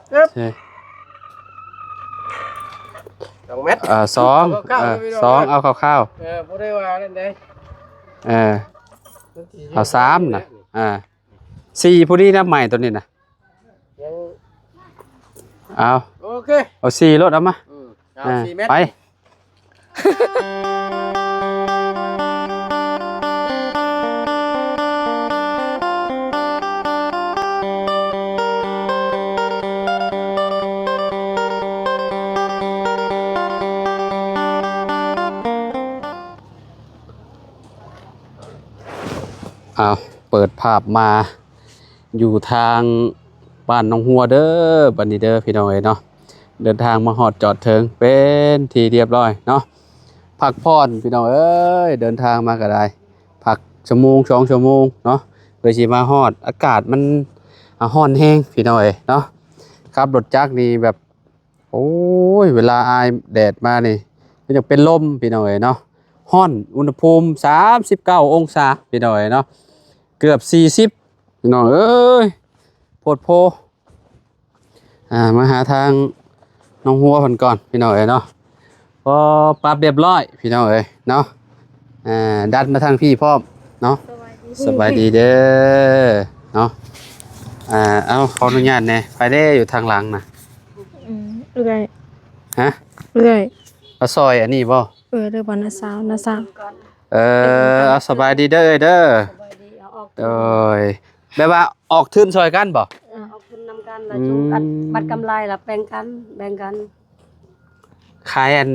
ສອງແມັດ ເອີ ສອງ ເອົາຄ່າວໆ ເອີ ເນາະພີ່ນ້ອງ ສອງ ເນາະ ເອົາຄ່າວໆ ເອີ ບໍ່ໄດ້ວ່ານັ້ນເດ້ ເອີ ມັນຊິຢູ່ ເອົາສາມນະ ເອີ ສີ່ພໍດີນະ ໄມ້ຕົວນີ້ນະ ຍັງ ເອົາ ໂອເຄ ເອົາສີ່ໂລດ ເອົາມາ ອືມ ເອົາ ເອີ ສີ່ແມັດ ໄປ. ອ້າວ ເປີດພາບມາຢູ່ທາງບ້ານໜອງຫົວເດີ ບັດນີ້ເດີພີ່ນ້ອງເອີຍເນາະ ເດີນທາງມາຮອດຈອດເຖິງເປັນທີ່ຮຽບຮ້ອຍເນາະ ພັກຜ່ອນພີ່ນ້ອງເອີຍ ເດີນທາງມາກໍໄດ້ ພັກຊົ່ວໂມງສອງຊົ່ວໂມງເນາະ ເພື່ອຊິມາຮອດ ອາກາດມັນ ອາ ຮ້ອນແຮງພີ່ນ້ອງເອີຍເນາະ ຂັບລົດຈັກນີ້ແບບ ໂອ້ຍ ເວລາອາຍແດດມານີ້ ຄືຢາກເປັນລົມພີ່ນ້ອງເອີຍເນາະ ຮ້ອນ ອຸນຫະພູມສາມສິບເກົ້າອົງສາພີ່ນ້ອງເອີຍເນາະ ເກືອບສີ່ສິບພີ່ນ້ອງເອີຍ ໂພດໂພ ອ່າ ມາຫາທາງໜອງຫົວເພິ່ນກ່ອນພີ່ນ້ອງເອີຍເນາະ ພໍປັບຮຽບຮ້ອຍພີ່ນ້ອງເອີຍເນາະ ອ່າ ດັດມາທາງພີ້ພ້ອມເນາະ ສະບາຍດີ ສະບາຍດີເດີເນາະ ອ່າ ເອົາ ຂໍອະນຸຍາດແດ່ ໃຜເດ້ຢູ່ທາງຫຼັງນະ? ອືມ ເອື້ອຍ ຮະ? ເອື້ອຍ ມາຊ່ອຍອັນນີ້ບໍ່? ເອີ ຫຼືວ່ານ້າສາວ ນ້າສາວ ເອີ ເອົາ ສະບາຍດີເດີເອື້ອຍເດີ ສະບາຍດີ ເອົາອອກ ໂດຍ ແບບວ່າອອກທຶນຊ່ອຍກັນບໍ່? ເອີ ອອກທຶນນຳກັນ ແລ້ວ ອືມ ຈຸງກັນ ບັດກຳໄລລະແບ່ງກັນ ແບ່ງກັນ ຂາຍອັນ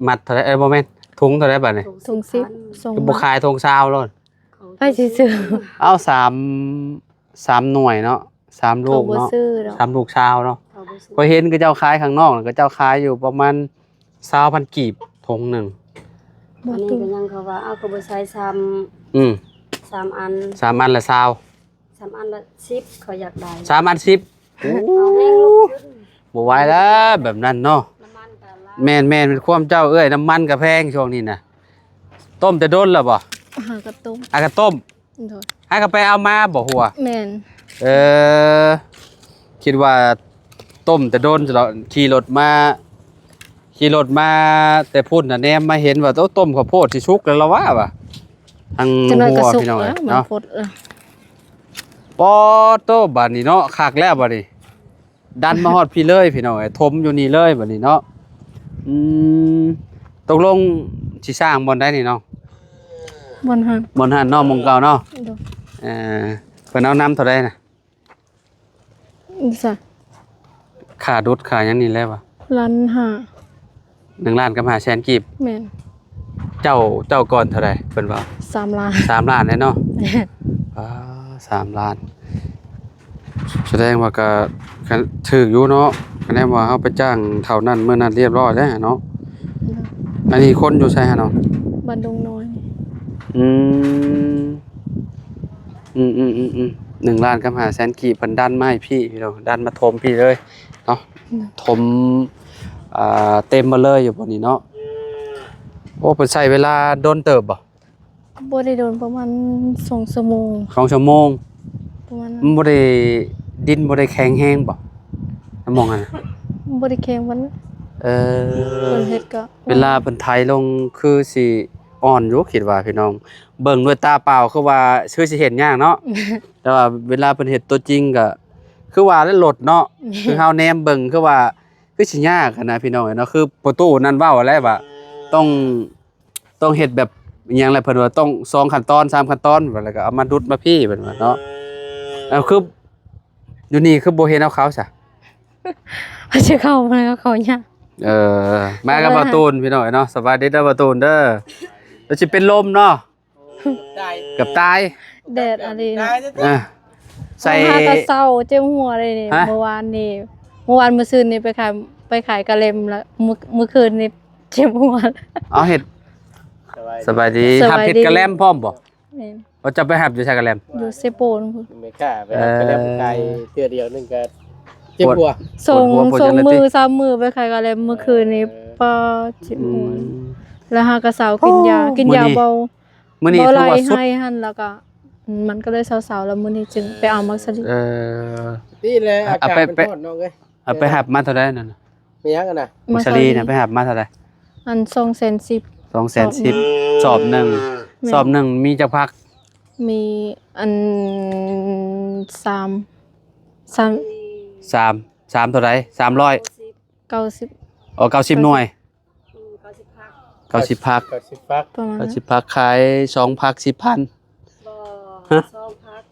ມັດເທົ່າໃດ? ເອີ ບໍ່ແມ່ນ ຖົງເທົ່າໃດບາດນີ້? ຖົງສິບ ຖົງສິບ ສົ່ງ ຄືບໍ່ຂາຍຖົງຊາວໂລດ? ໃຜຊິຊື້? ເອົາ ສາມ ສາມໜ່ວຍເນາະ ສາມລູກເນາະ ສາມລູກຊາວເນາະ ຂ້ອຍເຫັນເຂົາເຈົ້າຂາຍຂ້າງນອກ ເຂົາເຈົ້າຂາຍຢູ່ປະມານຊາວພັນກີບຖົງໜຶ່ງ ອັນນີ້ກໍຍັງເຂົາວ່າ ເອົາ ກໍບໍ່ໃສ່ຊ້ຳ ອືມ ສາມອັນ ສາມອັນລະຊາວ ສາມອັນລະສິບ ຂ້ອຍຢາກໄດ້ ສາມອັນສິບ ໂອ້ ເອົາແຮງລົງ ບໍ່ໄຫວແລ້ວແບບນັ້ນເນາະ ນ້ຳມັນກໍຫຼາຍ ແມ່ນໆ ແມ່ນຄວາມເຈົ້າເອື້ອຍ ນ້ຳມັນກໍແພງຊ່ວງນີ້ນະ ຕົ້ມແຕ່ດົນແລ້ວບໍ່? ຫາກໍຕົ້ມ ຫາກໍຕົ້ມ ໂດຍ ຫາກໍໄປເອົາມາບໍ່ຫົວ? ແມ່ນ ເອີ ຄິດວ່າຕົ້ມແຕ່ດົນ ຂີ່ລົດມາ ຂີ່ລົດມາແຕ່ພຸ້ນນະ ແນມມາເຫັນວ່າ ໂອ້ ຕົ້ມເຂົ້າໂພດຊິສຸກແລ້ວລະວ່າ ວ່າ ທາງຫົວພີ່ນ້ອງເອີຍເນາະ ປອດໂຕ ບາດນີ້ເນາະ ຄັກແລ້ວບາດນີ້ ດັນມາຮອດພີ້ເລີຍພີ່ນ້ອງເອີຍ ຖົມຢູ່ນີ້ເລີຍບາດນີ້ເນາະ ອືມ ຕົກລົງຊິສ້າງບ່ອນໃດນີ້ນ້ອງ? ບ່ອນຫັ້ນ ບ່ອນຫັ້ນເນາະ ໝ່ອງເກົ່າເນາະ ໂດຍ ເອີ ເພິ່ນເອົານຳເທົ່າໃດນະ? ຄ່າດຸດຄ່າຫຍັງນີ້ແຫຼະວ່າ ລ້ານຫ້າ ໜຶ່ງລ້ານກັບຫ້າແສນກີບ ແມ່ນ ເຈົ້າ ເຈົ້າກ່ອນເທົ່າໃດເພິ່ນເວົ້າ? ສາມລ້ານ ສາມລ້ານແຫຼະເນາະ ອ່າ ສາມລ້ານ ສະແດງວ່າກະ ກະຖືກຢູ່ເນາະ ຄະແນນວ່າເຮົາໄປຈ້າງເທົ່ານັ້ນມື້ນັ້ນຮຽບຮ້ອຍແລ້ວເນາະ ອັນນີ້ຄົນຢູ່ໃສຫັ້ນເນາະ? ບ້ານດົງນ້ອຍ ອືມ ອືມໆໆໆ ໜຶ່ງລ້ານກັບຫ້າແສນກີບ ເພິ່ນດັນມາໃຫ້ພີ້ພີ່ນ້ອງ ດັນມາຖົມພີ້ເລີຍເນາະ ອືມ ຖົມ ອ່າ ເຕັມໝົດເລີຍຢູ່ບ່ອນນີ້ເນາະ ໂອ້ ເພິ່ນໃຊ້ເວລາດົນເຕີບບໍ່? ບໍ່ໄດ້ດົນ ປະມານສອງຊົ່ວໂມງ ສອງຊົ່ວໂມງ ປະມານນັ້ນ ມັນບໍ່ໄດ້ ດິນບໍ່ໄດ້ແຂງແຮງບໍ່? ນ້ຳໝອງຫັ້ນນະ ບໍ່ໄດ້ແຂງປານໃດ ເອີ ເພິ່ນເຮັດກໍ ເວລາເພິ່ນໄຖລົງຄືຊິອ່ອນຢູ່ ຄິດວ່າພີ່ນ້ອງ ເບິ່ງດ້ວຍຕາເປົ່າຄືວ່າຄືຊິເຫັນຍາກເນາະ ແຕ່ວ່າເວລາເພິ່ນເຮັດຕົວຈິງກໍຄືວ່າແຫຼະ ລົດເນາະ ແມ່ນ ຄືເຮົາແນມເບິ່ງຄືວ່າຄືຊິຍາກຫັ້ນນະພີ່ນ້ອງເອີຍເນາະ ຄືພໍ່ຕູ້ນັ້ນເວົ້າຫັ້ນແຫຼະວ່າຕ້ອງ ຕ້ອງເຮັດແບບອີ່ຫຍັງແຫຼະ ເພິ່ນວ່າຕ້ອງສອງຂັ້ນຕອນ ສາມຂັ້ນຕອນ ແລ້ວກໍເອົາມາດຸດມາພີ້ ເພິ່ນວ່າເນາະ ເອົາ ຄືຢູ່ນີ້ຄືບໍ່ເຫັນເອົາເຂົ້າຊະ? ວ່າຊິເຂົ້າ ມັນກໍເຂົ້າຍາກ ເອີ ມາກັບບ່າວຕູນພີ່ນ້ອງເອີຍເນາະ ສະບາຍດີເດີບ່າວຕູນເດີ ແລ້ວຊິເປັນລົມເນາະ ເກືອບຕາຍ ແດດອີ່ຫຼີເນາະ ເອີ ໃສ່ ເຮົາຫາກໍເຊົາເຈັບຫົວເລີຍນີ້ ຮະ? ເມື່ອວານນີ້ ເມື່ອວານ ມື້ຊືນນີ້ໄປຂາຍ ໄປຂາຍກະແລັມ ແລ້ວມື້ ມື້ຄືນນີ້ເຈັບຫົວ ເອົາເຮັດ ສະບາຍດີ ສະບາຍດີ ຮັບເຮັດກະແລັມພ້ອມບໍ່? ແມ່ນ ວ່າຈະໄປຮັບຢູ່ໃສກະແລັມ? ຢູ່ເຊໂປນພຸ້ນ ແມ່ຄ້າໄປຮັບກະແລັມ ເອີ ຂາຍເທື່ອດຽວໜຶ່ງກໍເຈັບຫົວ ສອງ ປວດຫົວ ສອງມື້ ສາມມື້ໄປຂາຍກະແລັມ ເມື່ອຄືນນີ້ ເອີ ປາ ເຈັບຫົວ ອືມ ແລ້ວຫາກໍເຊົາ ກິນຢາ ໂອ້ ກິນຢາ ມື້ນີ້ ເບົາ ມື້ນີ້ຖືວ່າສຸດ ບໍ່ໄຫຼໄຫ້ຫັ້ນ ແລ້ວກໍ ອືມ ມັນກໍເລີຍເຊົາໆ ແລ້ວມື້ນີ້ຈຶ່ງໄປເອົາໝາກສະລິດ ເອີ ນີ້ແຫຼະ ອາກາດມັນຮ້ອນນ້ອງເອີຍ ເອົາໄປຮັບມາເທົ່າໃດນັ້ນນະ? ມີຫຍັງຫັ້ນນະ? ໝາກສາລີນະ ໄປຮັບມາເທົ່າໃດ? ອັນ ສອງແສນສິບ ສອງແສນສິບ ສອບໜຶ່ງ. ແມ່ນ. ສອບໜຶ່ງມີຈັກພັກ? ມີອັນ ສາມ ສາມ ສາມ ສາມເທົ່າໃດ? ສາມຮ້ອຍ ເກົ້າສິບ ເກົ້າສິບ ອໍ ເກົ້າສິບໜ່ວຍ. ອືມ ເກົ້າສິບພັກ ເກົ້າສິບພັກ ເກົ້າສິບພັກ ປະມານ ເກົ້າສິບພັກ ຂາຍສອງພັກສິບພັນ. ບໍ່ ຮະ? ສອງພັກ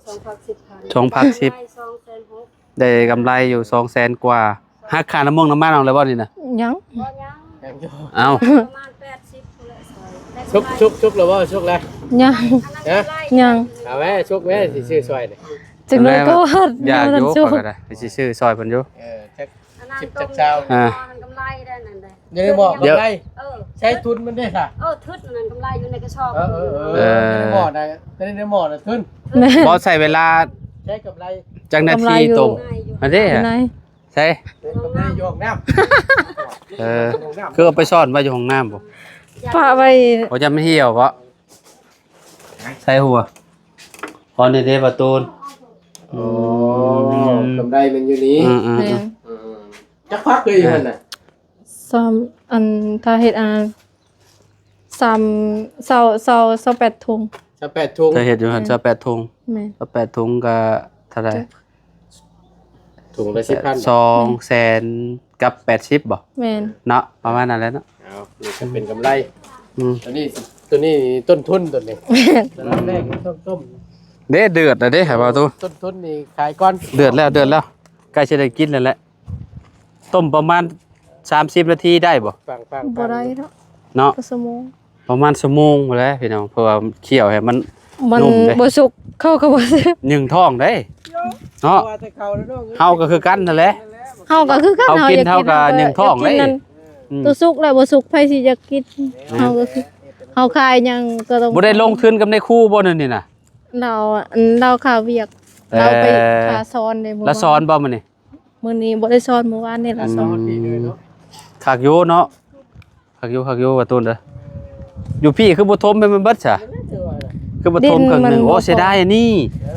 ສອງພັກສິບພັນ ສອງພັກສິບ ໄດ້ສອງແສນຫົກ ໄດ້ກຳໄລຢູ່ສອງແສນກວ່າ. ຫັກຄ່ານ້ຳມັນນ້ຳມັນອອກແລ້ວບໍ່ນີ້ນະ? ຍັງ ບໍ່ ຍັງ ຍັງຢູ່. ເອົ້າ ປະມານແປດສິບພຸ້ນແຫຼະ. ສຸກ ສຸກ ສຸກແລ້ວບໍ່? ສຸກແລ້ວ ຍັງ ຮະ? ຍັງ ເອົາແມ້ ສຸກແມ້ ຊິຊື້ຊ່ອຍນີ້. ຈັ່ງໃດກໍວ່າ ຢາກຢູ່ ຂ້ອຍກໍໄດ້ ຊິຊື້ຊ່ອຍເພິ່ນຢູ່. ເອີ ຈັກ ອັນນັ້ນ ສິບ ຈັກຊາວ ອ່າ ມັນກຳໄລໄດ້ນັ້ນໄດ໋. ຢູ່ໃນໝໍ້ກຳໄລ ເອີ ໃຊ້ທຶນມັນເດ້ຊະ. ເອີ ທຶນນັ້ນກຳໄລຢູ່ໃນກະສອບ. ເອີ ເອີ ເອີ ເອີ ຢູ່ໃນໝໍ້ນະ ໃນໝໍ້ນະທຶນ. ບໍ່ໃຊ້ເວລາ ໃຊ້ກຳໄລ ຈັກນາທີຕົງ ອັນເດ້ ໃຊ້ກຳໄລຢູ່ຫ້ອງນ້ຳ. ເອີ ຄືເອົາໄປຊ້ອນໄວ້ຢູ່ຫ້ອງນ້ຳບໍ່? ປະໄວ້ ບໍ່ ຢ້ານມັນຫ່ຽວບໍ່? ໃສ່ຫົວ ຂອງນີ້ເດ້ປະຕູນ. ອໍ ອືມ ກຳໄລມັນຢູ່ນີ້. ອືມ ອືມ ແມ່ນ ອືມ ຈັກພັກເລີຍຢູ່ຫັ້ນນະ? ສາມ ອັນ ຖ້າເຮັດອັນນັ້ນ ສາມ ຊາວ ຊາວ ຊາວແປດຖົງ ຊາວແປດຖົງ. ຖ້າເຮັດຢູ່ຫັ້ນ ແມ່ນ ຊາວແປດຖົງ. ແມ່ນ ຊາວແປດຖົງກໍເທົ່າໃດ? ຖົງລະສິບພັນ ສອງແສນກັບແປດສິບບໍ່? ແມ່ນ ເນາະ ປະມານນັ້ນແຫຼະເນາະ. ເອົາ ນີ້ກໍເປັນກຳໄລ. ອືມ ຕົວນີ້ ຕົວນີ້ຕົ້ນທຶນຕົວນີ້. ແມ່ນ ອັນແລກນີ້ຕ້ອງຕົ້ມເດ້. ເດືອດແລ້ວເດ້ ໃຫ້ເວົ້າຕູ້ ຕົ້ນທຶນນີ້ຂາຍກ່ອນ. ເດືອດແລ້ວ ເດືອດແລ້ວ ໃກ້ຊິໄດ້ກິນແລ້ວແຫຼະ. ຕົ້ມປະມານສາມສິບນາທີໄດ້ບໍ່? ຟັງໆໆ ບໍ່ໄດ້ເນາະ ເນາະ ກະຊົ່ວໂມງ ປະມານຊົ່ວໂມງພຸ້ນແຫຼະພີ່ນ້ອງ ເພາະວ່າຂ້ຽວໃຫ້ມັນ ມັນ ນຸ້ມເດ້ ບໍ່ສຸກ ເຂົ້າກໍບໍ່ສຸກ ຍຶງທ້ອງເດ້ເນາະ. ເຮົາກໍຄືກັນຫັ້ນແຫຼະ ເຮົາກໍຄືກັນ ເຮົາກິນ ເຮົາກໍຍືງທ້ອງເດ້. ອືມ ຕົວສຸກແລ້ວບໍ່ສຸກ ໃຜຊິຢາກກິນ? ເຮົາກໍຄື ເຮົາຂາຍຫຍັງກໍຕ້ອງ ບໍ່ໄດ້ລົງທຶນກັບນາຍຄູບໍ່ນັ້ນນີ້ນະ? ລາວ ອັນ ລາວຄາວຽກ ເອີ ລາວໄປ ເອີ ຄາສອນເດ້. ລາວສອນບໍ່ມື້ນີ້? ມື້ນີ້ບໍ່ໄດ້ສອນ ມື້ວານນີ້ລະສອນ. ອືມ ຄັກຢູ່ເນາະ ຄັກຢູ່ ຄັກຢູ່ວ່າຕູນເດີ. ຢູ່ພີ້ຄືບໍ່ຖົມໃຫ້ມັນເບິດຊະ? ຄືບໍ່ຖົມເຄິ່ງໜຶ່ງ? ໂອ້ ເສຍດາຍອັນນີ້.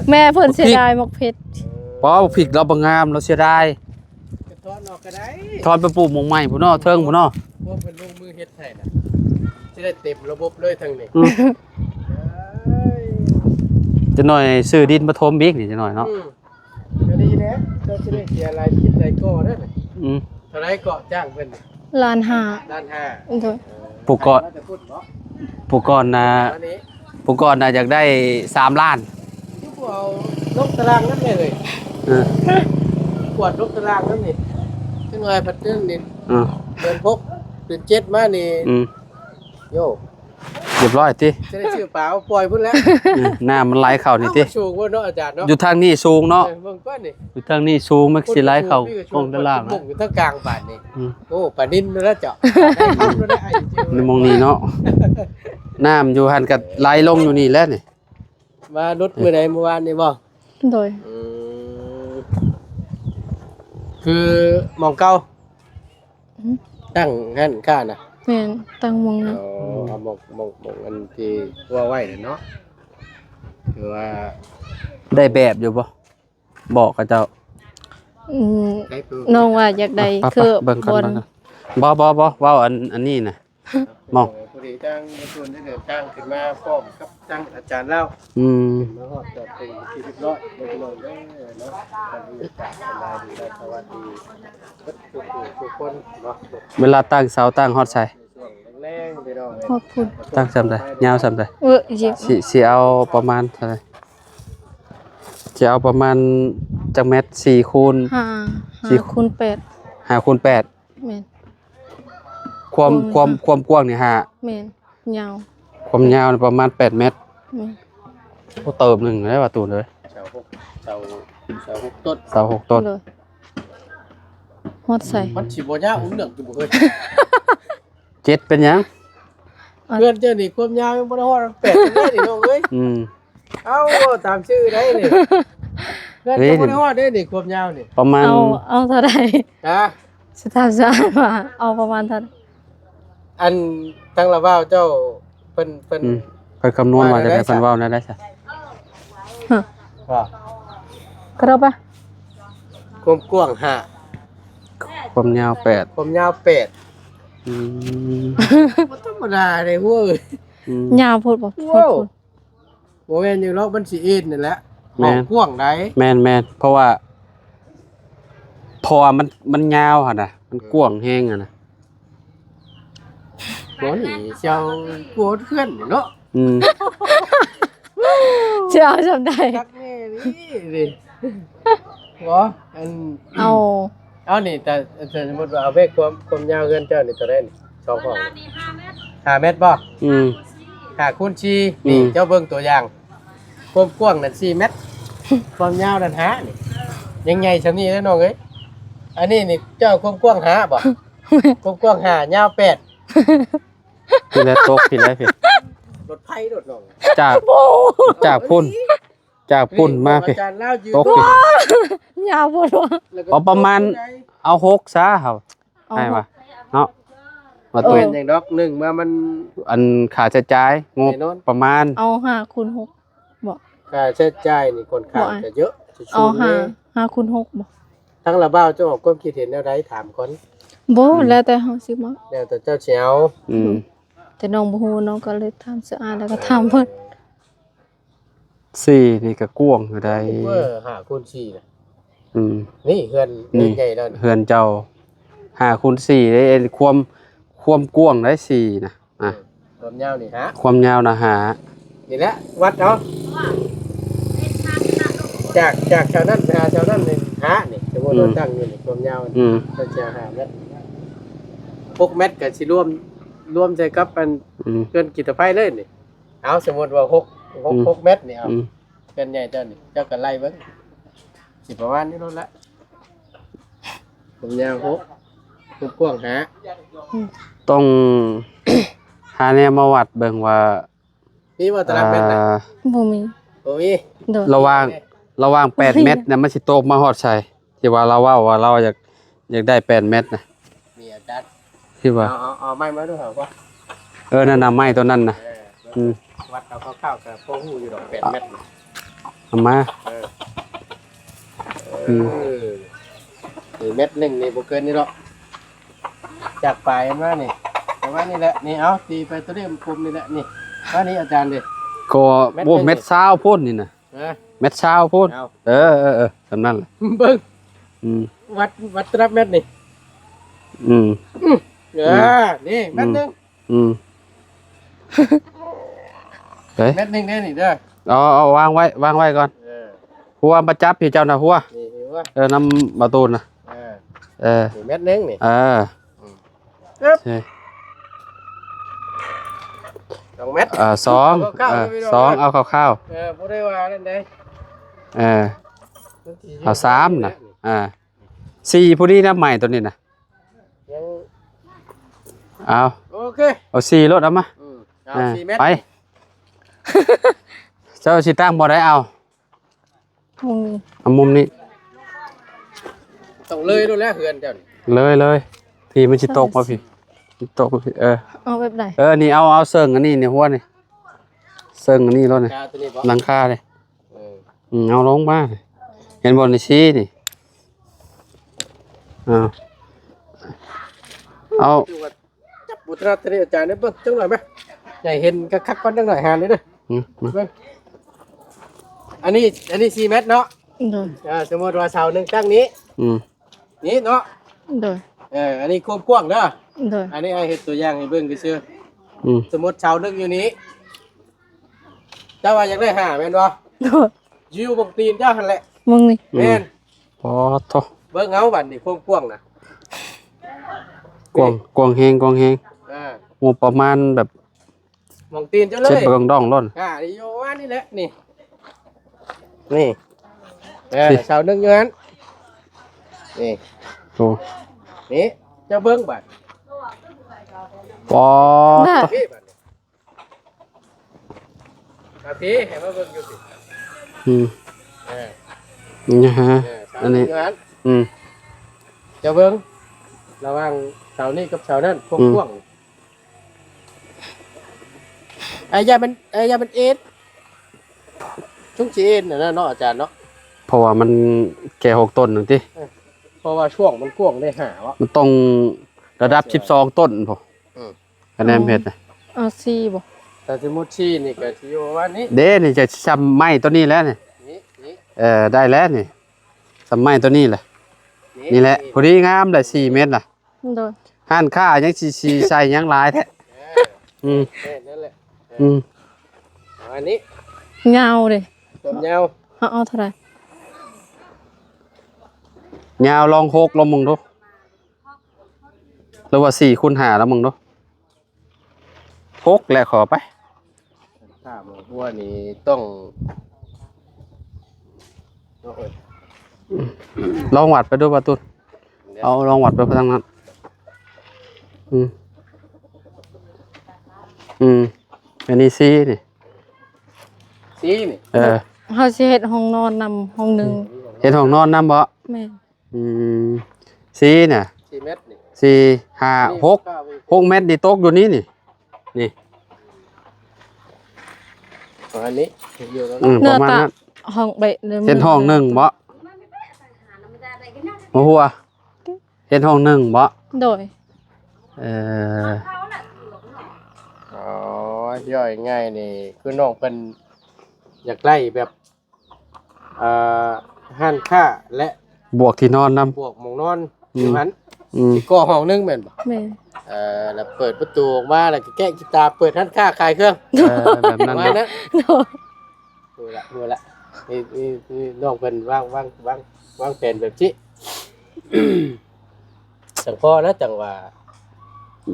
ແມ່ເພິ່ນເສຍດາຍໝາກເຜັດ. ບໍ່ ໝາກພິກລາວບໍ່ງາມ ລາວເສຍດາຍ. ກໍຖອນອອກກໍໄດ້ ຖອນໄປປູກໝ່ອງໃໝ່ພຸ້ນເນາະ ເທິງພຸ້ນເນາະ. ພວກເພິ່ນລົງມືເຮັດໃຫ້ນະ ຊິໄດ້ເຕັມລະບົບເລີຍທາງນີ້. ອືມ ເອີຍ ຈັກໜ້ອຍຊື້ດິນມາຖົມອີກນີ້ ຈັກໜ້ອຍເນາະ. ອືມ ກໍດີແຫຼະ ເຈົ້າຊິໄດ້ເສຍຫຼາຍຄິດຫຼາຍກໍເດີ. ອືມ ເທົ່າໃດເກາະຈ້າງເພິ່ນ? ລ້ານຫ້າ. ລ້ານຫ້າ ໂດຍ. ຜູ້ກ່ອນ ຜູ້ກ່ອນນະ ຜູ້ກ່ອນນະຢາກໄດ້ສາມລ້ານ. ຄືບໍ່ເອົາລົງຕາລາງນຳແດ່ເອີຍ? ເອີ ກວດລົງຕາລາງນຳນີ້ ຈັກໜ້ອຍພັດເດືອນນີ້. ເອີ ເດືອນຫົກ ເດືອນເຈັດມານີ້. ອືມ ໂຍ ຮຽບຮ້ອຍຕິ ຈະໄດ້ຊື້ປາມາປ່ອຍພຸ້ນແຫຼະ. ເອີ ນ້ຳມັນໄຫຼເຂົ້ານີ້ຕິ. ເອົ້າ ມັນສູງເວີ້ເນາະອາຈານເນາະ. ຢູ່ທາງນີ້ສູງເນາະ. ເອີ ເບິ່ງກ່ອນນີ້ ຢູ່ທາງນີ້ສູງ ມັນຊິໄຫຼເຂົ້າ ຄົນ ກອງຕາລາງ ເບິ່ງຢູ່ທາງກາງບາດນີ້. ອືມ ໂອ້ ປານິນແລ້ວເຈົ້າ ໄດ້ຄຳແລ້ວໄອ້ຈິ້ວ ໃນໝ່ອງນີ້ເນາະ. ນ້ຳຢູ່ຫັ້ນກໍໄຫຼລົງຢູ່ນີ້ແຫຼະນີ້. ມາຫຼຸດມື້ໃດ? ມື້ວານນີ້ບໍ່? ໂດຍ. ອືມ ຄືໝ່ອງເກົ່າ? ຫືມ? ຕັ້ງຮ້ານຄ້ານະ? ແມ່ນ ຕັ້ງໝ່ອງນັ້ນ. ອໍ ເອົາໝ່ອງ ໝ່ອງ ໝ່ອງອັນທີ່ວ່າໄວ້ນັ້ນເນາະ. ຄືວ່າ ໄດ້ແບບຢູ່ບໍ່? ບອກເຂົາເຈົ້າ. ອືມ ໄດ້ ນ້ອງວ່າຢາກໄດ້ ໄປ ໄປ ຄື ເບິ່ງກ່ອນ ບໍ່ ເບິ່ງກ່ອນ. ບໍ່ ບໍ່ ບໍ່ ເວົ້າອັນ ອັນນີ້ນະ. ມອງ ພໍດີທາງປະຊາຊົນໄດ້ເດີນທາງຂຶ້ນມາພ້ອມກັບທາງອາຈານລາວ. ອືມ ຂຶ້ນມາຮອດຈອດເຖິງທີ່ຮຽບຮ້ອຍເດີພີ່ນ້ອງເດີເນາະ. ສະບາຍດີ ສະຫວັດດີເບິດທຸກຜູ້ທຸກຄົນເນາະ. ເວລາຕັ້ງເສົາຕັ້ງຮອດໃສ? ຊ່ວງແລງໆ ພີ່ນ້ອງເອີຍ ຮອດພຸ້ນ. ຕັ້ງສ່ຳໃດ? ຍາວສ່ຳໃດ? ເອີ ຊິ ຊິເອົາປະມານເທົ່າໃດ? ຊິເອົາປະມານຈັກແມັດ? ສີ່ຄູນ ຫ້າ ຫ້າ ສີ່ຄູນແປດ ຫ້າຄູນແປດ. ແມ່ນ ຄວາມ ກວ້າງ ຄວາມ ຄວາມກວ້າງນີ້ຫ້າ. ແມ່ນ ຍາວ ຄວາມຍາວນີ້ປະມານແປດແມັດ. ແມ່ນ ໂອ້ ເຕີບໜຶ່ງແລ້ວວ່າຕູນເອີຍ. ເສົາຫົກ ເສົາ ເສົາຫົກຕົ້ນ ເສົາຫົກຕົ້ນ. ໂດຍ ຮອດໃສ? ມັນຊິບໍ່ຍາວເລື່ອງຢູ່ບໍ່ເຮີ້ຍ? ເຈັດເປັນຫຍັງ? ເຮືອນເຈົ້ານີ້ຄວາມຍາວຍັງບໍ່ໄດ້ຮອດແປດເລີຍນີ້ນ້ອງເອີຍ. ອືມ ເອົາ ເວົ້າຕາມຊື່ໄດ໋ນີ້ ເຮືອນເຈົ້າບໍ່ໄດ້ຮອດເດ້ນີ້ ຄວາມຍາວນີ້. ປະມານ ເອົາ ເອົາເທົ່າໃດ? ຮະ? ຊິຖາມຊະວ່າເອົາປະມານເທົ່າໃດ? ອັນທາງລາວເວົ້າເຈົ້າ ເພິ່ນ ເພິ່ນ ອືມ ເພິ່ນຄຳນວນວ່າຈັ່ງໃດ? ເພິ່ນເວົ້າແນວໃດຊະ? ຮະ ວ່າ ກະເດີບປະ ຄວາມກວ້າງຫ້າ ຄວາມຍາວແປດ ຄວາມຍາວແປດ ອືມ ບໍ່ທຳມະດາເດ້ເວີ້ຍ ອືມ ຍາວໂພດບໍ່? ໂອ້ ໂພດ ບໍ່ແມ່ນຫຍັງດອກ ມັນຊິເອັນນັ້ນແຫຼະ ແມ່ນ ຫ້ອງກວ້າງໃດ໋ ແມ່ນໆ ເພາະວ່າ ເພາະວ່າມັນ ມັນຍາວຫັ້ນນະ ມັນ ເອີ ກວ້າງແຮງຫັ້ນນະ ບໍ່ນີ້ ຊິເອົາກວດເຮືອນນີ້ເນາະ ອືມ ຊິເອົາສ່ຳໃດ ຄັກແນ່ນີ້ນີ້ ບໍ່ ອັນ ເອົາ ເອົານີ້ ແຕ່ ແຕ່ສົມມຸດວ່າເອົາເວກຄວາມ ຄວາມຍາວເຮືອນເຈົ້ານີ້ເທົ່າໃດນີ້ ສອງຫ້ອງ ຫ້າແມັດບໍ່? ອືມ ຫ້າຄູນສີ່ ອືມ ນີ້ເຈົ້າເບິ່ງຕົວຢ່າງ ຄວາມກວ້າງນັ້ນສີ່ແມັດ ຄວາມຍາວນັ້ນຫ້ານີ້ ຍັງໃຫຍ່ສ່ຳນີ້ເດ້ນ້ອງເອີຍ ອັນນີ້ນີ້ເຈົ້າຄວາມກວ້າງຫ້າບໍ່? ຄວາມກວ້າງຫ້າ ຍາວແປດ ພີ້ແຫຼະ ຕົກພີ້ແຫຼະພີ້ ລົດໄຟລົດນ້ອງ ຈາກ ໂອ້ ຈາກພຸ້ນ ຈາກພຸ້ນມາພີ້ ອາຈານລາວຢືນ ຕົກພີ້ ຍາວໂພດວ່າ ເອົາປະມານ ເອົາຫົກຊະເຮົາ ເອົາ ໃຫ້ວ່າ ເນາະ ວ່າ ເອີ ຕົວ ແມ່ນຫຍັງດອກ ໜຶ່ງມາມັນ ອັນຄ່າໃຊ້ຈ່າຍ ງົບ ແນ່ນອນ ປະມານ ເອົາຫ້າຄູນຫົກ ບໍ່ ຄ່າໃຊ້ຈ່າຍນີ້ຂ້ອນຂ້າງ ບໍ່ ຈະເຍອະ ຈະສູງ ເອົາຫ້າ ແນ່ ຫ້າຄູນຫົກບໍ່? ທາງລາວບ່າວເຈົ້າອອກຄວາມຄິດເຫັນແນວໃດ ຖາມກ່ອນ ບໍ່ ອືມ ແລ້ວແຕ່ເຮົາຊິເວົ້າ ແລ້ວແຕ່ເຈົ້າຊິເອົາ ອືມ ອືມ ແຕ່ນ້ອງບໍ່ຮູ້ ນ້ອງກໍເລີຍຖາມເສືອອາຍ ແລ້ວກໍຖາມເພິ່ນ ເອີ ສີ່ນີ້ກໍກວ້າງຢູ່ໃດ໋ ເອີ ຫ້າຄູນສີ່ນະ ອືມ ນີ້ເຮືອນ ນີ້ເຮືອນໃຫຍ່ແລ້ວ ເຮືອນເຈົ້າຫ້າຄູນສີ່ເດ້ ຄວາມ ຄວາມກວ້າງໄດ້ສີ່ນະ ອ່ະ ຄວາມຍາວນີ້ຫ້າ ຄວາມຍາວນະຫ້າ ນີ້ແຫຼະ ວັດເອົາ ຈາກ ຈາກແຖວນັ້ນໄປຫາແຖວນັ້ນນີ້ຫ້ານີ້ ສົມມຸດວ່າ ອືມ ຕັ້ງຢູ່ນີ້ ຄວາມຍາວນີ້ ອືມ ເພິ່ນຊິເອົາຫ້າແມັດ ຫົກແມັດກໍຊິລວມ ລວມໃສ່ກັບອັນ ອືມ ເຮືອນກິດຕະໄພເລີຍນີ້ ເອົາ ສົມມຸດວ່າຫົກ ຫົກ ອືມ ຫົກແມັດນີ້ ເອົາ ອືມ ເຮືອນໃຫຍ່ເຈົ້ານີ້ ເຈົ້າກໍໄລ່ເບິ່ງ ຊິປະມານນີ້ໂລດລະ ຄວາມຍາວຫົກ ຄວາມກວ້າງຫ້າ ອືມ ຕ້ອງຫາແນວມາວັດເບິ່ງວ່າ ມີບໍ່ຕາລາງແມັດນະ? ອ່າ ບໍ່ມີ ບໍ່ມີ ໂດຍ ລະຫວ່າງ ລະຫວ່າງແປດແມັດນະ ມັນຊິຕົກມາຮອດໃສ? ທີ່ວ່າລາວເວົ້າວ່າລາວຢາກ ຢາກໄດ້ແປດແມັດນະ ມີອາຈານ ທີ່ວ່າ ເອົາ ເອົາ ເອົາໄມ້ມາດູ ເອົາບໍ່? ເອີ ນັ້ນນະ ໄມ້ຕົວນັ້ນນະ ເອີ ອືມ ວັດເອົາຄ່າວໆ ກໍພໍຮູ້ຢູ່ດອກ ແປດແມັດນະ ເອົາມາ ເອີ ອືມ ເອີ ນີ້ແມັດໜຶ່ງນີ້ບໍ່ເກີນນີ້ດອກ ຈາກປາຍມານີ້ ປະມານນີ້ແຫຼະ ນີ້ ເອົາ ຕີໄປຕົວນີ້ ກົມນີ້ແຫຼະ ນີ້ ມານີ້ອາຈານເດ້ ກໍ ແມັດ ໂອ້ ໜຶ່ງ ແມັດຊາວໂພດນີ້ນະ ຮະ ແມັດຊາວໂພດ ເອົາ ເອີ ເອີ ເອີ ສ່ຳນັ້ນແຫຼະ ເບິ່ງ ອືມ ວັດ ວັດຕະລັບແມັດນີ້ ອືມ ອືມ ເອີ ອືມ ນີ້ແມັດໜຶ່ງ ອືມ ເອີ ແມັດໜຶ່ງເດ້ນີ້ເດີ ເອົາ ເອົາວາງໄວ້ ວາງໄວ້ກ່ອນ ເອີ ຫົວມາຈັບພີ່ເຈົ້ານະ ຫົວ ນີ້ ຫົວ ເອີ ນຳບ່າວຕູນນະ ເອີ ເອີ ນີ້ແມັດໜຶ່ງນີ້ ເອີ ອືມ ເອີບ ໂອເຄ ສອງແມັດ ເອີ ສອງ ເອົາຄ່າວໆ ເອີ ເອົາຄ່າວໆ ເອີ ບໍ່ໄດ້ວ່ານັ້ນເດ້ ເອີ ເອົາສາມນະ ອ່າ ສີ່ພໍດີນະ ໄມ້ຕົວນີ້ນະ ຍັງ ເອົາ ໂອເຄ ເອົາສີ່ໂລດ ເອົາມາ ອືມ ເອົາ ອ່າ ສີ່ແມັດ ໄປ ເຈົ້າຊິຕັ້ງບ່ອນໃດ ເອົາ ມຸມນີ້ ເອົາມຸມນີ້ ຕ້ອງເລີຍໂລດແຫຼະເຮືອນເຈົ້ານີ້ ເລີຍ ເລີຍ ພີ້ ມັນຊິຕົກບໍ່ພີ້ ມັນຊິຕົກບໍ່ພີ້ ເອີ ເອົາແບບໃດ ເອີ ນີ້ ເອົາ ເອົາເຊິ່ງອັນນີ້ນີ້ ຫົວນີ້ ເຊິ່ງອັນນີ້ໂລດນີ້ ຫຼັງຄານີ້ ເອີ ອືມ ເອົາລົງມາ ເຫັນບໍ່ນີ້ ຊີ້ນີ້ ເອົາ ເອົາ ຄືວ່າຈັບບໍ່ຖະໜັດເດ້ອາຈານເດ້ ເບິ່ງຈັກໜ່ອຍມາ ໃຫ້ເຫັນຄັກໆກ່ອນຈັກໜ່ອຍ ຫານີ້ເດີ ອືມ ເບິ່ງ ອັນນີ້ ອັນນີ້ສີ່ແມັດເນາະ ໂດຍ ອ່າ ສົມມຸດວ່າເສົາໜຶ່ງຕັ້ງນີ້ ອືມ ນີ້ເນາະ ໂດຍ ເອີ ອັນນີ້ຄວາມກວ້າງເດີ ໂດຍ ອັນນີ້ອ້າຍເຮັດຕົວຢ່າງໃຫ້ເບິ່ງຊື່ໆ ອືມ ສົມມຸດເສົາໜຶ່ງຢູ່ນີ້ ເຈົ້າວ່າຢາກໄດ້ຫ້າແມ່ນບໍ່? ໂດຍ ຢູ່ໝ່ອງຕີນເຈົ້າຫັ້ນແຫຼະ ໝ່ອງນີ້ ແມ່ນ ອືມ ປາດໂທ້ ເບິ່ງເອົາບັດນີ້ ຄວາມກວ້າງນະ ກວ້າງ ກວ້າງແຮງ ກວ້າງແຮງ ອ່າ ງົບປະມານແບບ ໝ່ອງຕີນເຈົ້າເລີຍ ເຈັບເບິ່ງດອງໂລດ ອ່າ ຢູ່ປະມານນີ້ແຫຼະ ນີ້ ນີ້ ເອີ ເສົາໜຶ່ງຢູ່ຫັ້ນ ນີ້ ໂອ້ ນີ້ ເຈົ້າເບິ່ງບັດ ປາດ ນີ້ບັດນີ້ ອ່າ ພີ້ ໃຫ້ມາເບິ່ງຢູ່ພີ້ ອືມ ເອີ ນີ້ຮະ ເອີ ອັນນີ້ ເສົາໜຶ່ງຢູ່ຫັ້ນ ອືມ ເຈົ້າເບິ່ງ ລະຫວ່າງເສົານີ້ກັບເສົານັ້ນ ກວ້າງ ອືມ ກວ້າງ ອາ ຢ່າມັນ ເອີ ຢ່າມັນເອັນ ຊຸງຊິເອັນຫັ້ນນະເນາະ ອາຈານເນາະ ເພາະວ່າມັນແກ່ຫົກຕົ້ນນັ້ນຕິ ເອີ ເພາະວ່າຊ່ວງມັນກວ້າງໄດ້ຫ້າເນາະ ມັນຕ້ອງລະດັບສິບສອງຕົ້ນພຸ້ນ ອືມ ຄະແນນເຮັດນະ ເອົາສີ່ບໍ່? ຖ້າສົມມຸດສີ່ນີ້ກໍຊິຢູ່ປະມານນີ້ ເດ້ ນີ້ຈະຊ່ຳໄມ້ຕົວນີ້ແຫຼະນີ້ ນີ້ ນີ້ ເອີ ໄດ້ແລ້ວນີ້ ຊ່ຳໄມ້ຕົວນີ້ແຫຼະ ນີ້ ນີ້ແຫຼະ ນີ້ ພໍດີງາມໄດ້ສີ່ເມັດລະ ໂດຍ ຮ້ານຄ້າຍັງຊິ ຊິໃສ່ຫຍັງຫຼາຍແທ້ ເອີ ອືມ ແມ່ນນັ້ນແຫຼະ ເອີ ອືມ ເອົາອັນນີ້ ຍາວເດ້ ຄວາມຍາວ ເຮົາເອົາເທົ່າໃດ? ຍາວລອງຫົກລອງເບິ່ງດູ ຫຼືວ່າສີ່ຄູນຫ້າລອງເບິ່ງດູ ຫົກແຫຼະ ຂໍໄປ ຖ້າໝໍຫົວນີ້ຕ້ອງ ໂອ້ຍ ລອງວັດໄປດູ ປະຕູ ເອົາ ລອງວັດໄປທາງນັ້ນ ອືມ ອືມ ອັນນີ້ສີ່ນີ້ ສີ່ນີ້ ເອີ ເຮົາຊິເຮັດຫ້ອງນອນນຳຫ້ອງໜຶ່ງ ເຮັດຫ້ອງນອນນຳບໍ? ແມ່ນ ອືມ ສີ່ນະ ສີ່ເມັດນີ້ ສີ່ ຫ້າ ຫົກ ຫົກເມັດນີ້ຕົກຢູ່ນີ້ນີ້ ນີ້ ປະມານນີ້ ອືມ ປະມານນັ້ນ ຫ້ອງເບະ ເຮັດຫ້ອງໜຶ່ງບໍ? ບໍ່ ຫົວ ເຮັດຫ້ອງໜຶ່ງບໍ? ໂດຍ ເອີ ອໍ ຍ່ອຍງ່າຍນີ້ ຄືນ້ອງເພິ່ນຢາກໄດ້ແບບ ອ່າ ຮ້ານຄ້າ ແລະ ບວກທີ່ນອນນຳ ບວກໝ່ອງນອນ ອືມ ຢູ່ຫັ້ນ ອືມ ຊິກໍ່ຫ້ອງໜຶ່ງແມ່ນບໍ່? ແມ່ນ ເອີ ແລ້ວເປີດປະຕູອອກມາ ແລ້ວກໍແກະກີຕາ ເປີດຮ້ານຄ້າຂາຍເຄື່ອງ ເອີ ແບບນັ້ນ ປະມານນັ້ນ ໂດຍ ຮູ້ລະ ຮູ້ລະ ນີ້ ນີ້ ນີ້ນ້ອງເພິ່ນວາງ ວາງ ວາງ ວາງແຜນແບບນີ້ ຈັ່ງພໍນະ ຈັ່ງວ່າ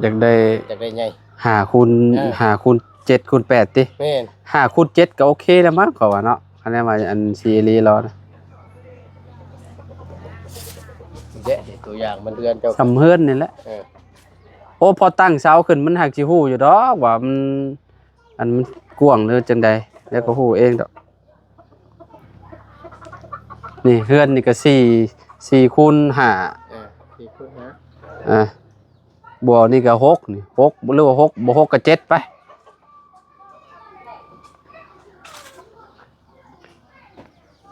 ຢາກໄດ້ ຢາກໄດ້ໃຫຍ່ ຫ້າຄູນ ເອີ ຫ້າຄູນເຈັດຄູນແປດຕິ? ແມ່ນ ຫ້າຄູນເຈັດກໍໂອເຄແລ້ວມັ້ງ ຂ້ອຍວ່າເນາະ ຄັນແມ່ນວ່າອັນຊິອີ່ຫຼີລະ ເດ້ ຕົວຢ່າງມັນເຮືອນເຈົ້າ ສ່ຳເຮືອນນີ້ແຫຼະ ເອີ ໂອ້ ພໍຕັ້ງເສົາຂຶ້ນມັນຫາກຊິຮູ້ຢູ່ດອກວ່າມັນ ອັນມັນກວ້າງຫຼືຈັ່ງໃດ ແລ້ວກໍຮູ້ເອງດອກ. ນີ້ເຮືອນນີ້ກໍສີ່ ສີ່ຄູນຫ້າ ເອີ ສີ່ຄູນຫ້າ ອ່າ ບວກນີ້ກໍຫົກນີ້ ຫົກ ຫຼືວ່າຫົກ ບໍ່ຫົກກໍເຈັດໄປ.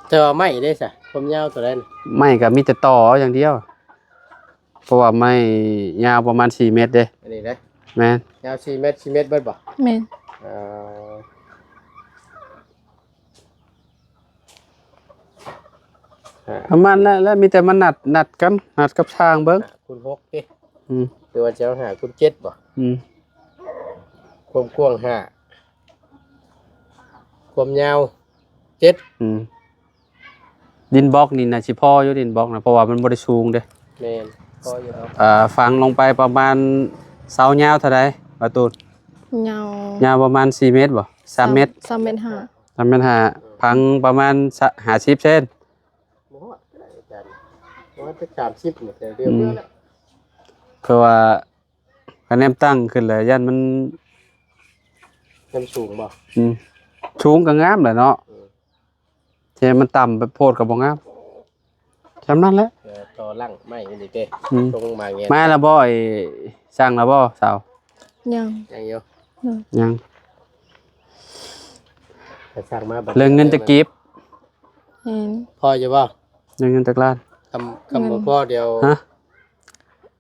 ແຕ່ວ່າໄມ້ເດ້ຊະ ຄວາມຍາວເທົ່າໃດ? ໄມ້ກໍມີແຕ່ຕໍ່ເອົາຢ່າງດຽວ ເພາະວ່າໄມ້ຍາວປະມານສີ່ເມັດເດ້ ອັນນີ້ເດ້ ແມ່ນ ຍາວສີ່ເມັດ ສີ່ເມັດເບິດບໍ່? ແມ່ນ ເອີ ປະມານນັ້ນແຫຼະ ມີແຕ່ມານັດ ນັດກັນ ນັດກັບຊ່າງເບິ່ງ ຫ້າຄູນຫົກຕິ ອືມ ຫຼືວ່າຈະເອົາຫ້າຄູນເຈັດບໍ່? ອືມ ຄວາມກວ້າງຫ້າ ຄວາມຍາວເຈັດ ອືມ ດິນບລັອກນີ້ໜ້າຊິພໍຢູ່ ດິນບລັອກນະ ເພາະວ່າມັນບໍ່ໄດ້ສູງເດ້ ແມ່ນ ພໍຢູ່ດອກ ເອີ ຝັງລົງໄປປະມານເສົາຍາວເທົ່າໃດ ບ່າວຕູນ? ຍາວ ຍາວປະມານສີ່ເມັດບໍ່? ສາມເມັດ ສາມເມັດຫ້າ ສາມເມັດຫ້າ ຝັງປະມານຫ້າສິບເຊັນ ບໍ່ຮອດກໍໄດ້ອາຈານ ປະມານຈັກສາມສິບນີ້ ແຕ່ເລື່ອງ ອືມ ເມື່ອແລ້ວ ຄືວ່າ ຄັນແນມຕັ້ງຂຶ້ນແລ້ວຢ້ານມັນ ມັນສູງບໍ່? ອືມ ສູງກໍງາມແຫຼະເນາະ ເອີ ແຕ່ມັນຕ່ຳໂພດກໍບໍ່ງາມ ຊ່ຳນັ້ນແຫຼະ ເອີ ຕໍ່ຫຼັງໄມ້ນີ້ເດ້ ອືມ ລົງມາແງນ ມາແລ້ວບໍ່? ໄອ້ ສັ່ງແລ້ວບໍ່ສາວ? ຍັງ ຍັງຢູ່ ອືມ ຍັງ ໄປສັ່ງມາບັດ ເລື່ອງເງິນຈັກກີບ? ແມ່ນ ພໍຢູ່ບໍ່? ເລື່ອງເງິນຈັກລ້ານ? ຄຳ ຄຳບໍ່ພໍດຽວ ຮະ?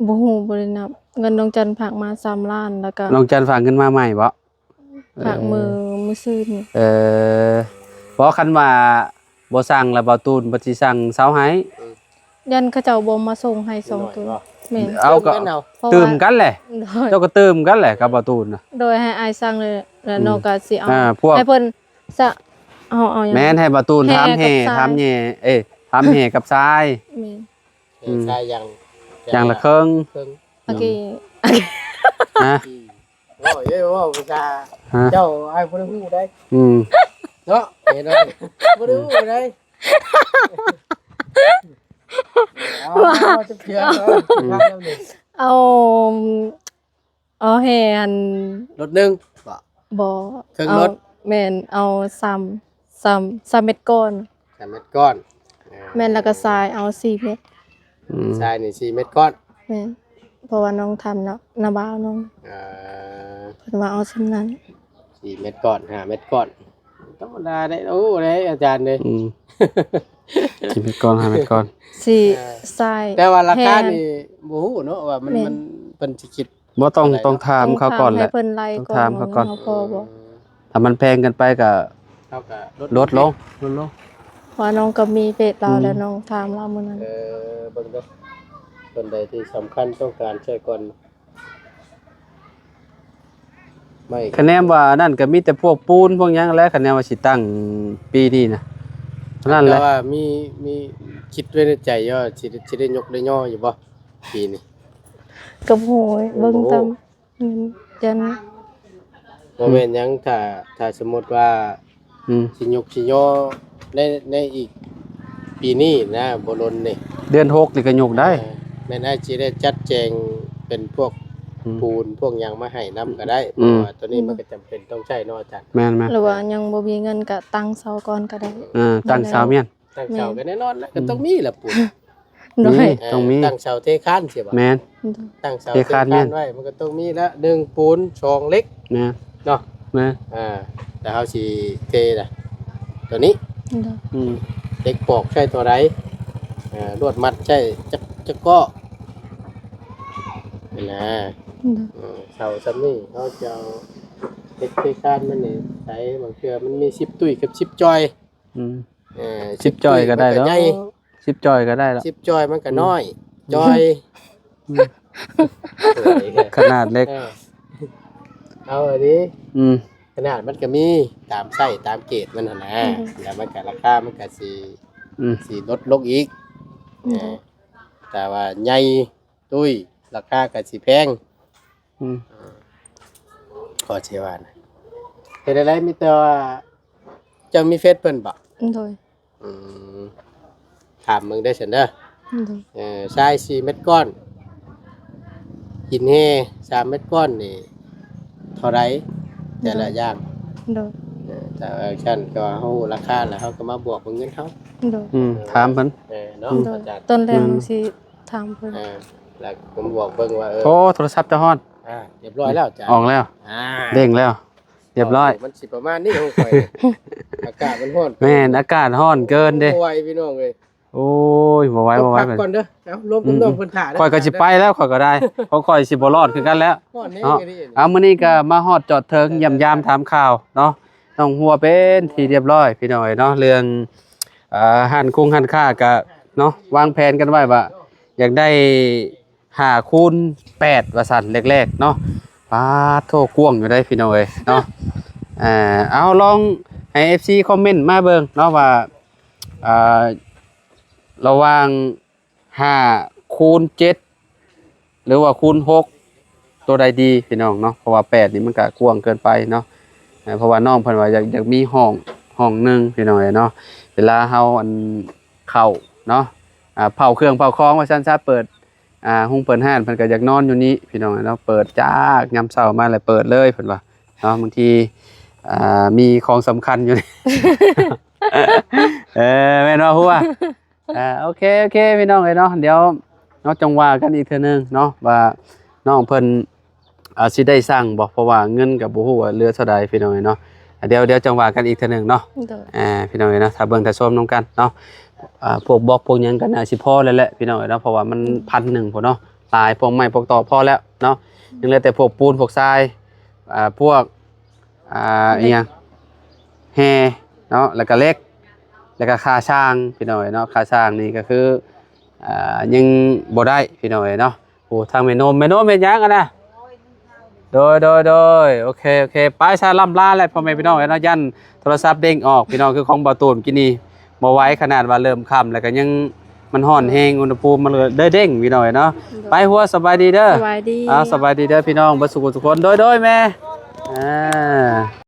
ບໍ່ຮູ້ ບໍ່ໄດ້ນັບ ເງິນນ້ອງຈັນຝາກມາສາມລ້ານ ແລ້ວກໍ ນ້ອງຈັນຝາກເງິນມາໃໝ່ບໍ? ຝາກມື້ ເອີ ມື້ຊືນນີ້ ເອີ ບໍ່ ຄັນວ່າບໍ່ສັ່ງລະ ບ່າວຕູນເພິ່ນຊິສັ່ງເຊົາໃຫ້ ຢ້ານເຂົາເຈົ້າບໍ່ມາສົ່ງໃຫ້ສອງໂຕ ແມ່ນ ເອົາກໍ ເຕີມກັນເອົາ ເຕີມກັນແຫຼະ ໂດຍ ເຈົ້າກໍເຕີມກັນແຫຼະກັບບ່າວຕູນນະ ໂດຍ ໃຫ້ອ້າຍສັ່ງເລີຍ ແລ້ວ ອືມ ນ້ອງກໍຊິເອົາ ອ່າ ພວກ ໃຫ້ເພິ່ນສະ ເອົາ ເອົາຫຍັງ ແມ່ນ ໃຫ້ບ່າວຕູນຖາມແຮ່ ຖາມແຮ່ ເອີ ຖາມແຮ່ກັບຊາຍ ແມ່ນ ອືມ ຊາຍຢ່າງ ຢ່າງລະເຄິ່ງ ເຄິ່ງ ໂອເຄ ຮະ? ອືມ ເວົ້າເອີ ເວົ້າພາສາ ຮະ? ເຈົ້າອ້າຍບໍ່ໄດ້ຮູ້ໄດ໋ ອືມ ເນາະ ເຫັນບໍ່? ບໍ່ໄດ້ຮູ້ໄດ໋ ເອົາ ເອົາຈັກເທື່ອ ເອົາ ອືມ ເອົາແຮ່ອັນ ລົດໜຶ່ງບໍ? ບໍ່ ເຄິ່ງລົດ ເອົາ ແມ່ນ ເອົາສາມ ສາມ ສາມເມັດກ້ອນ ສາມເມັດກ້ອນ ເອີ ແມ່ນ ແລ້ວກໍຊາຍເອົາສີ່ເມັດ ອືມ ຊາຍນີ້ສີ່ເມັດກ້ອນ ແມ່ນ ເພາະວ່ານ້ອງທຳເນາະ ນ້າບ່າວນ້ອງ ເອີ ເພິ່ນວ່າເອົາສ່ຳນັ້ນ ສີ່ເມັດກ້ອນ ຫ້າເມັດກ້ອນ ທຳມະດາໄດ໋ ໂອ້ ໄດ໋ອາຈານເດ້ ອືມ ສີ່ເມັດກ້ອນ ຫ້າເມັດກ້ອນ ຊິ ເອີ ໃສ່ ແຕ່ວ່າລາຄານີ້ບໍ່ຮູ້ເນາະວ່າມັນ ແມ່ນ ມັນ ເພິ່ນຊິຄິດ ບໍ່ ຕ້ອງ ເທົ່າໃດເນາະ ຕ້ອງຖາມເຂົາກ່ອນແຫຼະ ຕ້ອງຖາມໃຫ້ເພິ່ນໄລ່ ຕ້ອງຖາມເຂົາກ່ອນ ເຮົາພໍບໍ່ ເອີ ຖ້າມັນແພງເກີນໄປກໍ ເຮົາກໍລົດ ລົດລົງ ລົດລົງ ເພາະວ່ານ້ອງກໍມີເຟສລາວ ອືມ ແລ້ວ ນ້ອງຖາມລາວມື້ນັ້ນ ເອີ ເບິ່ງເດີ ຄົນໃດທີ່ສຳຄັນຕ້ອງການໃຊ້ກ່ອນ ໄມ້ ຄະແນນວ່ານັ້ນກໍມີແຕ່ພວກປູນພວກຫຍັງແຫຼະ ຄະແນນວ່າຊິຕັ້ງປີນີ້ນະ ນັ້ນແຫຼະ ແຕ່ວ່າມີ ມີຄິດໄວ້ໃນໃຈຢູ່ວ່າຊິ ຊິໄດ້ຍົກໄດ້ຍໍຢູ່ບໍ່ ປີນີ້ ກໍບໍ່ຮູ້ ເບິ່ງຕາມ ອືມ ຈັ່ງ ບໍ່ແມ່ນຫຍັງ ຖ້າ ຖ້າສົມມຸດວ່າ ອືມ ຊິຍົກຊິຍໍໃນ ໃນອີກປີນີ້ນະ ບໍ່ດົນນີ້ ເດືອນຫົກນີ້ກໍຍົກໄດ້ ເອີ ແມ່ນອາດຊິໄດ້ຈັດແຈງເປັນພວກ ອືມ ປູນພວກຫຍັງມາໃຫ້ນຳກໍໄດ້ ອືມ ເພາະວ່າຕົວນີ້ມັນກໍຈຳເປັນຕ້ອງໃຊ້ເນາະອາຈານ ແມ່ນໆ ຫຼືວ່າຍັງບໍ່ມີເງິນກໍຕັ້ງເສົາກ່ອນກໍໄດ້ ເອີ ຕັ້ງເສົາແມ່ນ ຕັ້ງເສົາ ແມ່ນ ກໍແນ່ນອນແຫຼະ ອືມ ກໍຕ້ອງມີລະປູນ ໂດຍ ມີ ເອີ ຕ້ອງມີ ຕັ້ງເສົາເທຄານຊິບໍ່ ແມ່ນ ໂດຍ ຕັ້ງເສາເທຄານ ເທຄານແມ່ນ ແມ່ນໄວ້ ມັນກໍຕ້ອງມີລະ ໜຶ່ງ ປູນ ສອງ ເຫຼັກ ແມ່ນ ເນາະ ແມ່ນ ອ່າ ແລ້ວເຮົາຊິເທລະ ຕົວນີ້ ໂດຍ ອືມ ເຫຼັກປອກໃຊ້ຕົວໃດ ເອີ ລວດມັດໃຊ້ຈັກ ຈັກເກາະ ຫັ້ນນະ ໂດຍ ເອີ ເສົາສ່ຳນີ້ ເຮົາຈະເອົາເຫຼັກເທຄານມັນນີ້ໃສ່ ບາງເທື່ອມັນມີສິບຕຸ້ຍກັບສິບຈອຍ ອືມ ເອີ ສິບຈອຍກໍໄດ້ດອກ ສິບຈອຍກໍໄດ້ດອກ ສິບຈອຍມັນກໍນ້ອຍ ອືມ ຈອຍ ອືມ ຂະໜາດເຫຼັກ ເອີ ເອົາອັນນີ້ ອືມ ຂະໜາດມັນກໍມີຕາມໄຊຕາມເກດມັນຫັ້ນນະ ອືມ ແລ້ວມັນກໍລາຄາມັນກໍຊິ ອືມ ຊິລົດລົງອີກ ອືມ ເອີ ແຕ່ວ່າໃຫຍ່ ຕຸ້ຍ ລາຄາກໍຊິແພງ ອືມ ເອີ ກໍຊິວ່ານະ ເຮັດໃດໆ ມີແຕ່ວ່າ ເຈົ້າມີເຟສເພິ່ນບໍ່? ໂດຍ ອືມ ຖາມເບິ່ງເດີຊັ້ນເດີ ໂດຍ ເອີ ຊາຍສີ່ເມັດກ້ອນ ຫີນແຮ່ສາມເມັດກ້ອນນີ້ເທົ່າໃດ ແຕ່ລະຢ່າງ ໂດຍ ເອີ ຖ້າວ່າຊັ້ນກໍເຮົາຮູ້ລາຄາແລ້ວ ເຮົາກໍມາບວກເບິ່ງເງິນເຮົາ ໂດຍ ອືມ ເອີ ຖາມເພິ່ນ ເອີ ເນາະ ອືມ ອາຈານ ຕອນແລກ ອືມ ຊິ ຖາມເພິ່ນ ເອີ ແລ້ວກໍບອກເບິ່ງວ່າ ເອີ ໂອ້ ໂທລະສັບຈະຮອດ ອ່າ ຮຽບຮ້ອຍແລ້ວຈ້າ ອອກແລ້ວ ອ່າ ເດ້ງແລ້ວ ຮຽບຮ້ອຍ ມັນຊິປະມານນີ້ຂອງຂ້ອຍ ອາກາດມັນຮ້ອນ ແມ່ນ ອາກາດຮ້ອນເກີນເດ້ ບໍ່ໄຫວພີ່ນ້ອງເອີຍ ໂອ້ຍ ບໍ່ໄຫວ ບໍ່ໄຫວ ພັກກ່ອນເດີ ເອົາ ລວມກັບ ອືມ ນ້ອງເພິ່ນຖ້າເດີ ຂ້ອຍກໍຊິໄປແລ້ວ ຂ້ອຍກໍໄດ້ ຂອງຂ້ອຍຊິບໍ່ລອດຄືກັນແລ້ວ ຮ້ອນແຮງ ເນາະ ອີ່ຫຼີ ເອົາ ມື້ນີ້ກໍມາຮອດຈອດເຖິງ ຢ້ຽມຢາມຖາມຂ່າວເນາະ ນ້ອງຫົວເປັນທີ່ຮຽບຮ້ອຍ ພີ່ນ້ອງເອີຍເນາະ ເລື່ອງ ອ່າ ຮ້ານຄົງຮ້ານຄ້າກະເນາະ ວາງແຜນກັນໄວ້ວ່າຢາກໄດ້ຫ້າຄູນແປດວ່າຊັ້ນ ແລກໆເນາະ ປາດໂທ້ ກວ້າງຢູ່ເດ້ພີ່ນ້ອງເອີຍເນາະ ອ່າ ເອົາ ລອງໃຫ້ເອັຟຊີຄອມເມັນມາເບິ່ງເນາະວ່າ ອ່າ ລະຫວ່າງຫ້າຄູນເຈັດ ຫຼືວ່າຄູນຫົກ ໂຕໃດດີພີ່ນ້ອງເນາະ ເພາະວ່າແປດນີ້ມັນກະກວ້າງເກີນໄປເນາະ ເອີ ເພາະວ່ານ້ອງເພິ່ນວ່າຢາກ ຢາກມີຫ້ອງ ຫ້ອງໜຶ່ງພີ່ນ້ອງເອີຍເນາະ ເວລາເຮົາ ອັນ ເຂົ້າເນາະ ອ່າ ເຜົາເຄື່ອງເຜົາຂອງວ່າຊັ້ນຊະ ເປີດ ອ່າ ຮຸ່ງເປີດຮ້ານ ເພິ່ນກໍຢາກນອນຢູ່ນີ້ພີ່ນ້ອງເນາະ ເປີດຈາກຍາມເຊົ້າມາແລ້ວເປີດເລີຍເພິ່ນວ່າເນາະ ບາງທີ ອ່າ ມີຂອງສຳຄັນຢູ່ ເອີ ແມ່ນບໍ່ ຫົວ? ອ່າ ໂອເຄ ໂອເຄ ພີ່ນ້ອງເອີຍເນາະ ດຽວເຮົາຈັ່ງວ່າກັນອີກເທື່ອໜຶ່ງເນາະ ວ່ານ້ອງເພິ່ນ ອ່າ ຊິໄດ້ສັ່ງບໍ່ ເພາະວ່າເງິນກໍບໍ່ຮູ້ວ່າເຫຼືອເທົ່າໃດພີ່ນ້ອງເອີຍເນາະ ດຽວ ດຽວຈັ່ງວ່າກັນອີກເທື່ອໜຶ່ງເນາະ ໂດຍ ອ່າ ພີ່ນ້ອງເອີຍເນາະ ຖ້າເບິ່ງຖ້າຊົມນຳກັນເນາະ ອ່າ ພວກບລັອກພວກຫຍັງກໍໜ້າຊິພໍແລ້ວແຫຼະ ພີ່ນ້ອງເອີຍເນາະ ເພາະວ່າມັນ ອືມ ພັນໜຶ່ງພຸ້ນເນາະ ຫຼາຍ ພວກໄມ້ພວກຕອກພໍແລ້ວເນາະ ອືມ ຍັງເຫຼືອແຕ່ພວກປູນພວກຊາຍ ອ່າ ພວກ ອ່າ ອີ່ຫຍັງ ແຮ່ເນາະ ແລ້ວກໍເຫຼັກ ແລ້ວກໍຄ່າຊ່າງ ພີ່ນ້ອງເອີຍເນາະ ຄ່າຊ່າງນີ້ກໍຄື ອ່າ ຍັງບໍ່ໄດ້ພີ່ນ້ອງເອີຍເນາະ ໂອ້ ທາງແມ່ນົມ ແມ່ນົມເຮັດຫຍັງຫັ້ນນະ ໂດຍ ໂດຍ ໂດຍ ໂອເຄ ໂອເຄ ໄປຊະ ລ່ຳລາແຫຼະ ພໍ່ແມ່ພີ່ນ້ອງເອີຍເນາະ ຢ້ານໂທລະສັບເດ້ງອອກ ພີ່ນ້ອງ ຄືຂອງບ່າວຕູນກີ້ນີ້ ບໍ່ໄຫວ ຂະໜາດວ່າເລີ່ມຄ່ຳແລ້ວກໍຍັງ ມັນຮ້ອນແຮງ ອຸນຫະພູມມັນເລີຍເດ້ງ ພີ່ນ້ອງເອີຍເນາະ ໂດຍ ໄປ ຫົວ ສະບາຍດີເດີ ສະບາຍດີ ອ່າ ສະບາຍດີເດີ ພີ່ນ້ອງເບິດສູ່ຄົນ ໂດຍ ໂດຍ ແມ່ ອ່າ